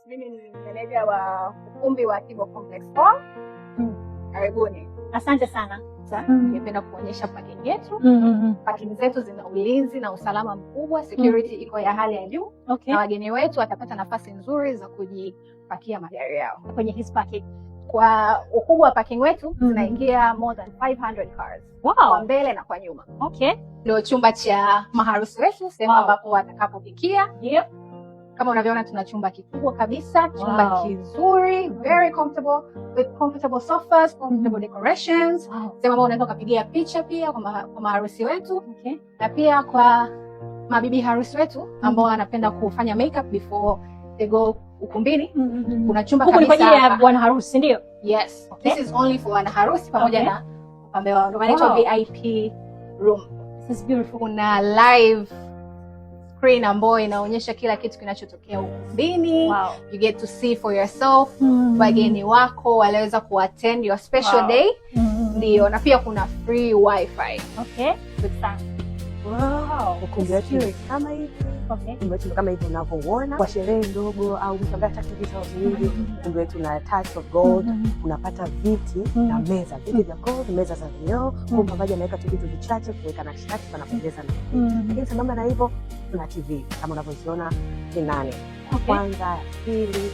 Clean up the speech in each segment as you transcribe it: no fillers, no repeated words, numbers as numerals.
Mimi ni meneja wa ukumbi wa Kibo Complex Hall. Karibuni. Asante sana. Ningependa kuonyesha parking yetu. Parking zetu zina ulinzi na usalama mkubwa, security iko ya hali ya juu na wageni wetu watapata nafasi nzuri za kujipakia magari yao. Kwenye his parking. Kwa ukubwa wa parking wetu zinaingia more than 500 cars. Kwa mbele na kwa nyuma. Ndio chumba cha maharusi wetu, sehemu ambapo watakapopikia. Kama unavyoona tuna chumba kikubwa kabisa, chumba kizuri, very comfortable with comfortable sofas, comfortable decorations. Sehemu ambapo unaweza ukapigia picha pia kwa maharusi wetu na pia kwa mabibi harusi wetu ambao wanapenda kufanya makeup before they go ukumbini. Kuna chumba Huku ni kwa kabisa ajili ya hapa. bwana harusi, ndio? Yes. This is only for wanaharusi pamoja na wapambe wao. Ndio maana inaitwa VIP room. This is beautiful. Kuna live screen ambayo inaonyesha kila kitu kinachotokea ukumbini. You get to see for yourself wageni wako waliweza kuattend your special day. Ndio, na pia kuna free wifi. Okay. Good sana. Wow. Ukumbi wetu ni kama hivi. Ukumbi wetu ni kama hivi unavyouona. Kwa sherehe ndogo au mtu ambaye hataki details nyingi, ukumbi wetu una touch of gold. Unapata viti na meza, viti vya gold, meza za vioo. Kwa mpambaji anaweka tu vitu vichache kuweka na shati, panapendeza na lakini sambamba na hivyo tuna TV kama unavyoziona ni 8. Kwanza, ya pili,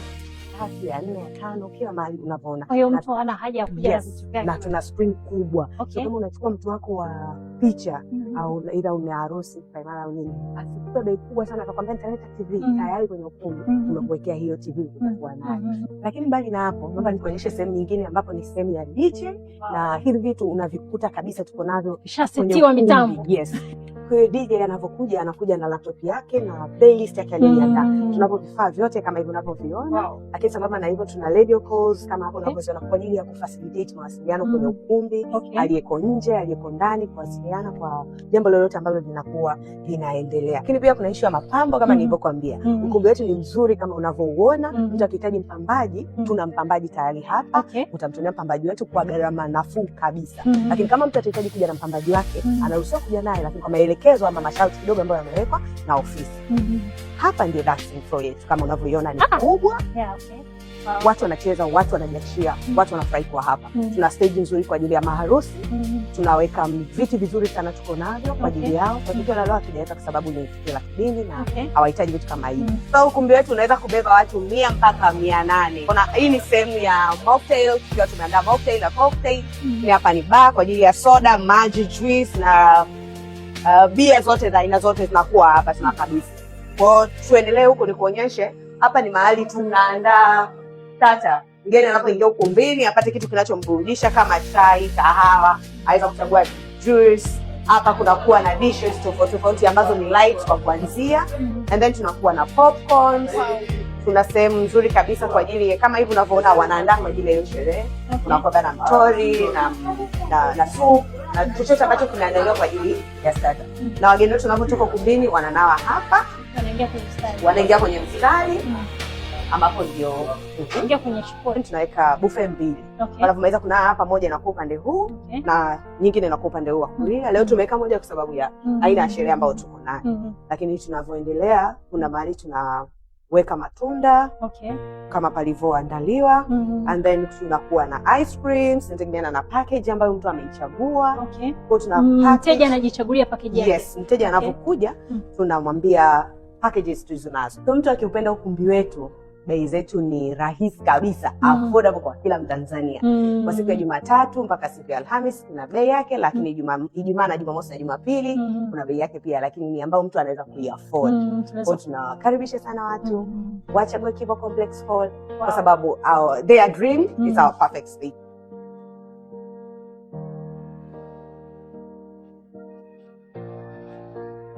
tatu, ya nne, ya tano, kila mahali unavyoona. Kwa hiyo mtu hana haja ya kuja na Yes, vitu vyake. na tuna screen kubwa. So kama unachukua mtu wako wa picha au ila una harusi kipaimara au nini, asikupe bei kubwa sana akakwambia nitaleta TV, tayari kwenye ukumbi tumekuwekea hiyo TV utakuwa nayo. Lakini mbali na hapo, naomba nikuonyeshe sehemu nyingine ambapo ni sehemu ya DJ na hivi vitu unavikuta kabisa tuko navyo kwenye Ishasetiwa ukumbi. mitambo. Yes. Kwa hiyo DJ anavyokuja anakuja na laptop yake na playlist yake aliyoiandaa. Tunavyo vifaa vyote kama hivi unavyoviona. Lakini sambamba na hivyo tuna radio calls kama hapo unavyoziona kwa ajili ya kufacilitate mawasiliano kwenye ukumbi, aliyeko nje, aliyeko ndani, kuwasiliana kwa jambo lolote ambalo linakuwa linaendelea. Lakini pia kuna ishu ya mapambo kama nilivyokuambia. Ukumbi wetu ni mzuri kama unavyouona. Mtu akihitaji mpambaji, tuna mpambaji tayari hapa. Utamtumia mpambaji wetu kwa gharama nafuu kabisa. Lakini kama mtu atahitaji kuja na mpambaji wake, anaruhusiwa kuja naye, lakini kwa maelekezo ama masharti kidogo ambayo yamewekwa na ofisi. Hapa ndio dancing floor yetu kama unavyoiona ni kubwa. Yeah, okay. Wow. Watu wanacheza, watu wanajiachia, watu wanafurahi kwa hapa. Tuna stage nzuri kwa ajili ya maharusi, tunaweka viti vizuri sana tuko navyo kwa ajili yao. Kwa tukio la leo hatujaweka kwa sababu ni tukio la kidini na hawahitaji vitu kama hivi. So ukumbi wetu unaweza kubeba watu 100 mpaka 800. Kuna hii ni sehemu ya mocktail, tukiwa tumeandaa mocktail na cocktail. Ni hapa ni bar kwa ajili ya soda, maji, juice na bia zote za aina zote zinakuwa hapa tuna kabisa. Kwa hiyo tuendelee huko nikuonyeshe. Hapa ni mahali tunaandaa starter. Mgeni anapoingia ukumbini apate kitu kinachomburudisha kama chai, kahawa, aweza kuchagua juice. Hapa kunakuwa na dishes tofauti tofauti ambazo ni light kwa kuanzia, and then tunakuwa na popcorns. Tuna sehemu nzuri kabisa kwa ajili ya kama hivi unavyoona wanaandaa kwa ajili ya hiyo sherehe. Kunakuwa na mtori na soup na chochote ambacho kinaandaliwa kwa ajili ya starter. Na wageni wetu wanapotoka ukumbini wananawa hapa, Wanaingia kwenye mstari. Wanaingia kwenye mstari ambapo ndio Wanaingia kwenye jikoni. Tunaweka buffet mbili. Wanapomaliza kuna hapa, moja inakuwa upande huu na nyingine inakuwa upande huu wa kulia. Leo tumeweka moja kwa sababu ya aina ya sherehe ambayo tuko nayo, lakini tunavyoendelea kuna mahali tunaweka matunda kama palivyoandaliwa and then tunakuwa na ice creams, inategemeana na package ambayo mtu ameichagua. Kwa hiyo tuna package. Mteja anajichagulia package yake. Yes, mteja anavyokuja tunamwambia packages tulizo nazo. So mtu akiupenda ukumbi wetu, bei zetu ni rahisi kabisa, affordable kwa kila Mtanzania. Kwa siku ya Jumatatu mpaka siku ya Alhamis kuna bei yake, lakini Ijumaa na Jumamosi na Jumapili kuna bei yake pia, lakini ni ambayo mtu anaweza kuiafford. Kwa hiyo tunawakaribisha sana watu wachague Kibo Complex Hall kwa sababu their dream is our perfect space.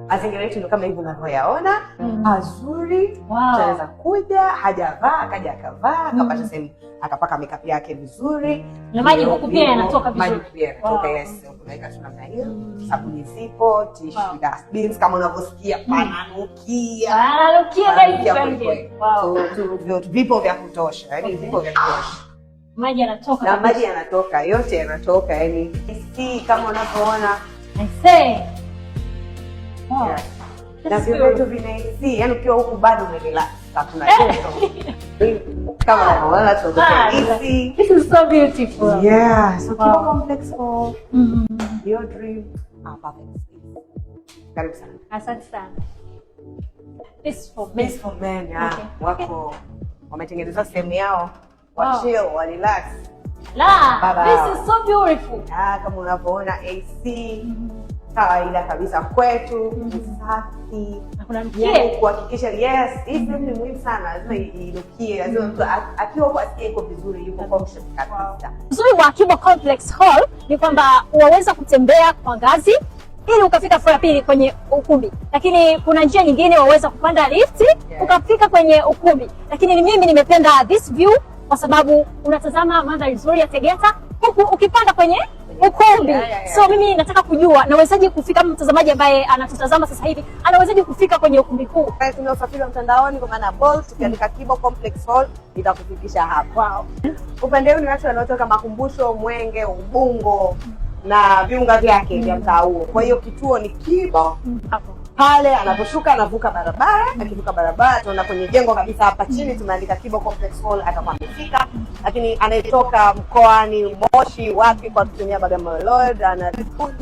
Mazingira yetu ndio kama hivi unavyoyaona, mazuri. Anaweza kuja hajavaa akaja akavaa akapata sehemu akapaka makeup yake vizuri. Na maji huku pia yanatoka Maji vizuri. pia yanatoka, yes. Unaweka tu namna hiyo. Sabuni zipo, tissue, dustbins kama unavyosikia pananukia. Pananukia Pananukia very kweli kweli. friendly. So, vipo vya kutosha, yani vipo vya kutosha. Maji yanatoka Na kabisa. maji yanatoka, yote yanatoka, yani si kama unavyoona. I say. Wow. Yeah. That's Na vyoo good. vyetu vina AC, yani ukiwa huku bado umerelax, hakuna joto. Kama unavyoona tuko Ah, AC. This is so beautiful. Yeah, so Wow. Kibo Complex Hall, your dream, our perfect space. Karibu sana. Asante sana. This is for me. This for men, yeah. Okay. Wako wametengeneza sehemu yao wa Wow. chill, wa relax. La, Baba. this is so beautiful. Ah, kama unavyoona AC kawaida kabisa kwetu, usafi. Na kuna mkia. Yani kuhakikisha yes, hii sehemu ni muhimu sana, lazima inukie, lazima mtu akiwa huko asikie iko vizuri, yuko function kabisa. Uzuri wa Kibo Complex Hall ni kwamba waweza kutembea kwa ngazi ili ukafika floor ya pili kwenye ukumbi, lakini kuna njia nyingine waweza kupanda lifti ukafika kwenye ukumbi. Lakini mimi nimependa this view kwa sababu unatazama mandhari nzuri ya Tegeta huku ukipanda kwenye ukumbi. Yeah. So mimi nataka kujua nawezaje kufika, kama mtazamaji ambaye anatutazama sasa hivi anawezaje kufika kwenye ukumbi huu? Tumia usafiri wa mtandaoni kwa maana Bolt, ukiandika Kibo Complex Hall itakufikisha hapa. Wow. Upande huu ni watu wanaotoka Makumbusho, Mwenge, Ubungo na viunga vyake vya mtaa huo. Kwa hiyo kituo ni Kibo Hapo. pale anaposhuka anavuka barabara, akivuka barabara tunaona kwenye jengo kabisa hapa chini tumeandika Kibo Complex Hall, atakuwa amefika. Lakini anayetoka mkoani Moshi wapi kwa kutumia Bagamoyo Road, ana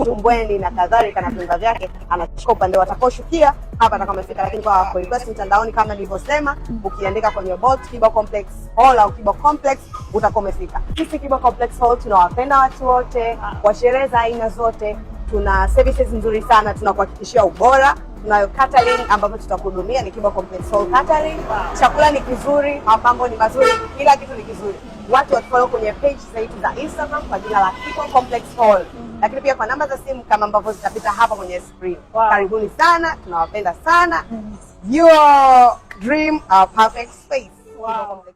Tumbweni na kadhalika na viunga vyake, anachukua upande watakaoshukia hapa atakuwa amefika. Lakini kwa request mtandaoni kama nilivyosema, ukiandika kwenye Bolt Kibo Complex Hall au Kibo Complex utakuwa umefika. Sisi Kibo Complex Hall tunawapenda watu wote kwa sherehe za aina zote. Tuna services nzuri sana, tunakuhakikishia ubora. Tunayo catering ambapo tutakuhudumia ni Kibo Complex Hall Catering. Chakula ni kizuri, mapambo ni mazuri, kila kitu ni kizuri. Watu watufollow kwenye page zetu za Instagram kwa jina la Kibo Complex Hall, lakini pia kwa namba za simu kama ambavyo zitapita hapa kwenye screen. Wow. Karibuni sana, tunawapenda sana. Your dream, our perfect space. Wow. Kibo Complex.